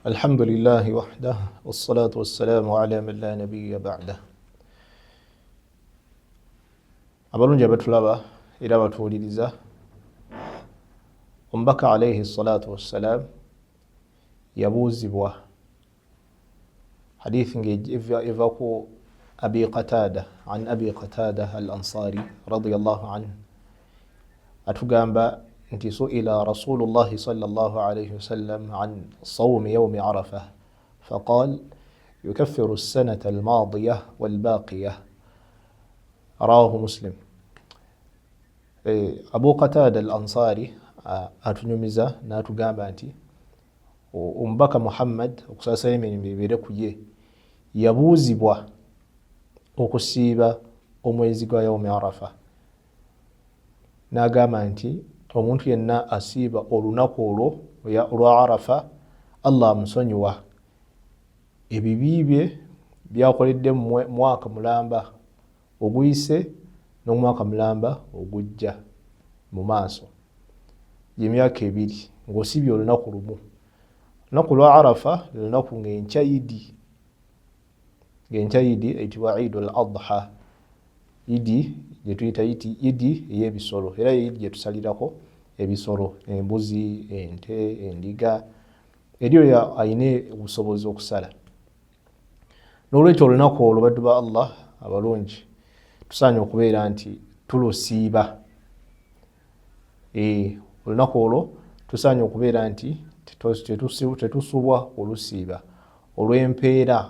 الحمد لله وحده والصلاة والسلام على من لا نبي بعده. Abalungi abatulaba era batuwuliriza, omubaka alaihi salatu wassalam yabuuzibwa hadithi nga eva ku Abi Qatada, an Abi Qatada al Ansari radiallahu anhu, atugamba nti suila Rasulullahi sal llah alaihi wasallam an saumi yaumi Arafa faqal yukaffiru lsanata almadiya walbaqiya, rawahu Muslim. Abu Qatada al Ansari atunyumiza n'atugamba nti omubaka Muhammad, okusaasira emirembe bibeere ku ye, yabuuzibwa okusiiba omwezi gwa yaumi Arafa, n'agamba nti omuntu yenna asiiba olunaku olwo olwa Arafa, Allah amusonyiwa ebibi bye byakoledde mwaka mulamba oguyise n'omwaka mulamba ogujja mu maaso, gyemyaka 2 ng'osiibye olunaku lumu. Olunaku lwa Arafa lunaku ng'enkya Idi, ng'enkya Idi eyitibwa Idu al Adha, Idi gyetuyita Idi ey'ebisolo, era ye Idi gyetusalirako ebisolo, embuzi, ente, endiga, eri oyo ayina obusobozi okusala. N'olwekyo olunaku olwo, baddu ba Allah abalungi, tusaanye okubeera nti tulusiiba. Olunaku olwo tusaanye okubeera nti tetusubwa olusiiba olw'empeera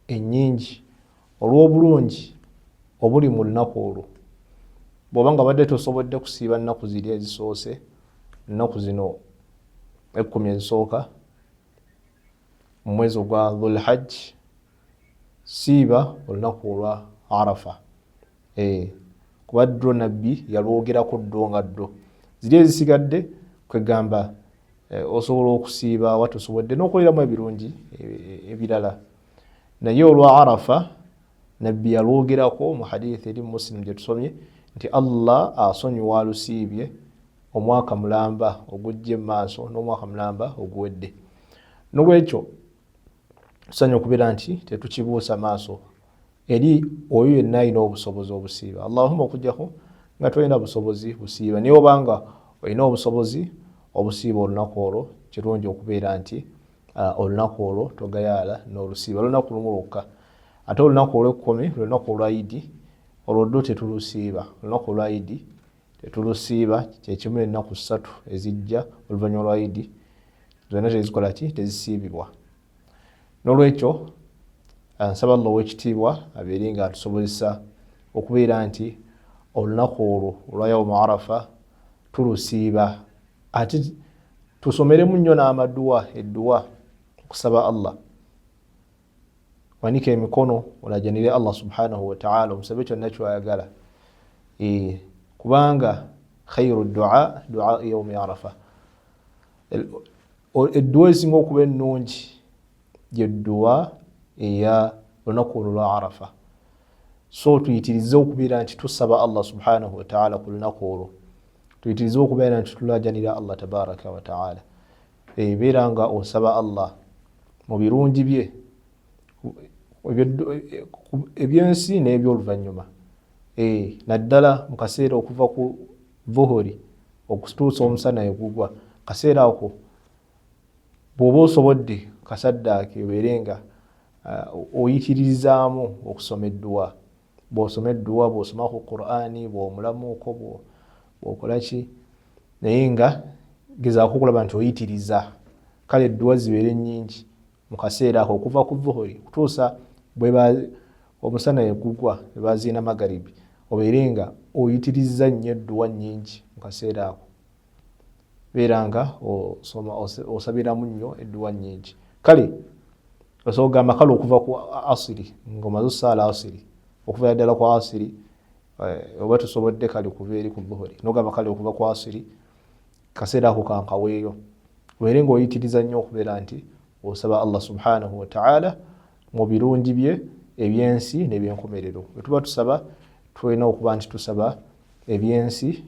ennyingi, olw'obulungi obuli mu lunaku olwo. Bw'oba nga badde tosobodde kusiiba nnaku ziri ezisoose, nnaku zino 10 ezisooka mu mwezi ogwa Dhulhajj, siiba olunaku olwa Arafa, kuba ddo nabbi yalwogerako ddo nga ddo ziri ezisigadde kwegamba osobola okusiiba watosobodde n'okoleramu ebirungi ebirala. Naye olwa Arafa nabbi yalwogerako mu hadithi eri Muslim gyetusomye nti Allah asonyiwa alusiibye omwaka mulamba ogujja emaaso n'omwaka mulamba oguwedde. Nolwekyo tusanye okubeera nti tetukibuusa maaso eri oyo yenna alina obusobozi obusiiba. Allahuma okujjako nga tolina busobozi busiiba, naye obanga olina obusobozi obusiiba olunaku olwo, kirungi okubeera nti olunaku olwo togayaala n'olusiiba, lunaku lumu lwokka. Ate olunaku olwekumi, olunaku olwa Idi, olwo ddo tetulusiiba. Olunaku olwa Idi tetulusiiba, kyekimu n'ennaku 3 ezijja oluvannyuma lwa Idi, zonna tezikola ki, tezisiibibwa. N'olwekyo nsaba Allah owekitiibwa abeere nga atusobozesa okubeera nti olunaku olwo olwa yaumu Arafa tulusiiba, ate tusomeremu nnyo n'amaduwa, edduwa, okusaba Allah. Wanika emikono olajanire Allah subhanahu wataala, omusabe kyonna kyoyagala, kubanga khairu dua dua yaumi Arafa. Edduwa esinga okuba ennungi gyedduwa eya olunaku olwo lwa Arafa. So tuyitirize okubeera nti tusaba Allah subhanahu wataala ku lunaku olwo, tuyitirize okubeera nti tulajanira Allah tabaraka wataala. Beera nga osaba Allah mu birungi bye ebyensi n'ebyoluvannyuma, naddala mu kaseera okuva ku vuhuri okutuusa omusana egugwa. Kaseera ako bw'oba osobodde kasaddaaki, obeere nga oyitiririzaamu okusoma edduwa. Bw'osoma edduwa, bw'osoma ku Qur'ani, bw'omulamuuko, bw'okolaki, naye nga gezaako okulaba nti oyitiriza. Kale edduwa zibeere nnyingi mu kaseera ako okuva ku vuhuri kutuusa omusana egugwa ebaziina magaribi, obeere nga oyitiriza nnyo edduwa nnyingi mu kaseera ako. Beera nga osabiramu nnyo edduwa nnyingi. Kale osobola okugamba kale okuva ku asiri, ngaomaze osaala asiri, okuva ddala ku asiri, oba tusobodde kale kuva eri ku zuhuri nogamba kale okuva ku asiri, kaseera ako kankaweeyo, obeere nga oyitiriza nnyo okubeera nti osaba Allah subhanahu wataala mu birungi bye ebyensi n'ebyenkomerero. Bwe tuba tusaba, tulina okuba nti tusaba ebyensi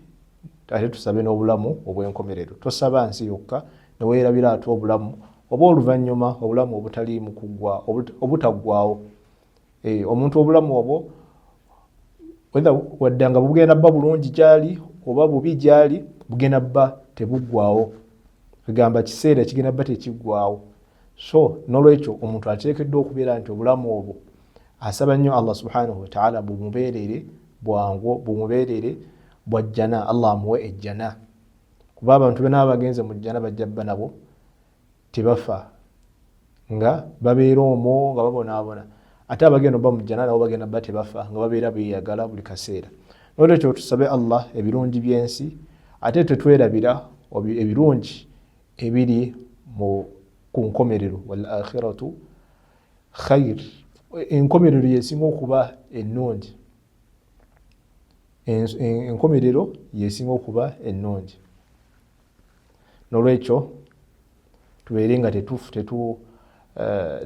ate tusabe n'obulamu obwenkomerero. Tosaba nsi yokka neweerabira ate obulamu. Oba oluvannyuma obulamu obutaliimu kuggwa, obutaggwawo. Omuntu obulamu obwo wadde nga bugenda bba bulungi gyali oba bubi gyali, bugenda bba tebuggwawo, kugamba kiseera kigenda bba tekiggwawo. So nolwekyo omuntu ateekeddwa okubeera nti obulamu obwo asaba nnyo Allah subhanahu wataala bumubeerere bwangu, bumubeerere bwajjana, Allah amuwe ejjana, kuba abantu bena bagenze mu jjana bajja bba nabo tebafa, nga babeera omwo nga babonaabona. Ate abagenda oba mu jjana nabo bagenda bba tebafa, nga babeera beeyagala buli kaseera. Nolwekyo tusabe Allah ebirungi by'ensi, ate tetwerabira ebirungi ebiri mu ku nkomerero. Wal akhiratu khair, enkomerero yesinga okuba ennungi, enkomerero yesinga okuba ennungi. Nolwekyo tubeere nga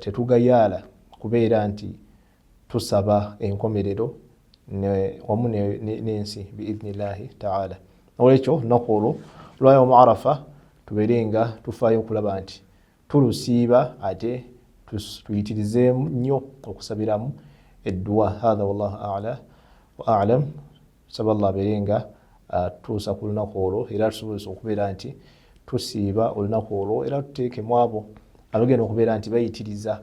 tetugayaala kubeera nti tusaba enkomerero wamu n'ensi biidhnillahi taala. Nolwekyo olunaku olwo lwa yaumu Arafa tubeere nga tufaayo okulaba nti tulusiiba, ate tuyitirizeemu nnyo okusabiramu edduwa. Hatha wallahu ala wa alam. Saba Allah abeere nga atuusa ku lunaku olwo, era tusobozesa okubeera nti tusiiba olunaku olwo, era tuteekemu abo abagenda okubeera nti bayitiriza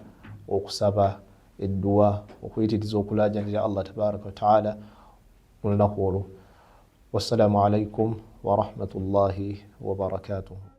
okusaba edduwa, okuyitiriza okulaajanira Allah tabaraka wataala mu lunaku olwo. Wassalamu alaikum warahmatullahi wabarakatuhu.